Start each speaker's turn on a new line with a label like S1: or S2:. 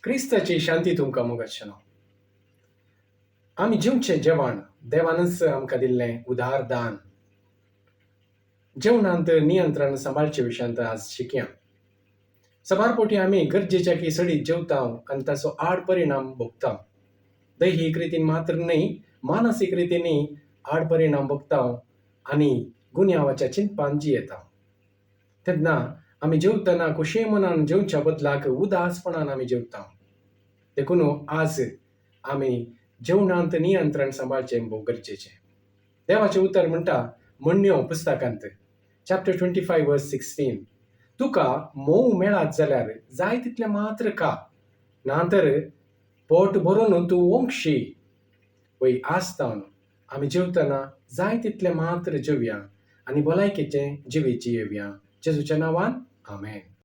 S1: क्रिस्ताची शांती तुमकां मोगाचें. आमी जेवचें जेवण देवानच आमकां दिल्लें उदार दान. जेवणांत नियंत्रण सांबाळचे विशयांत आज शिकया. साबार फावटी आमी गरजेच्या की सडीत जेवता आनी ताचो आड परिणाम भोगता. दैहीक रितीन मात्र न्हय, मानसीक रितीनय आड परिणाम भोगता आनी गुन्यांवाच्या चिंतपान जियेता. तेन्ना आमी जेवतना खोशये मनान जेवच्या बदलाक उदासपणान आमी जेवता. देखून आज आमी जेवणांत नियंत्रण सांबाळचें भोव गरजेचें. देवाचें उतर म्हणटा म्हणण्यो पुस्तकांत, chapter 25 verse 16, तुका मोव मेळत जाल्यार जाय तितलें मात्र खा, ना तर पोट भरून तूं ओंकशी. वय आसता आमी जेवतना जाय तितलें मात्र जेवया आनी भलायकेचें जिवीत जियेवया. जेजूच्या नांवान, आमेन.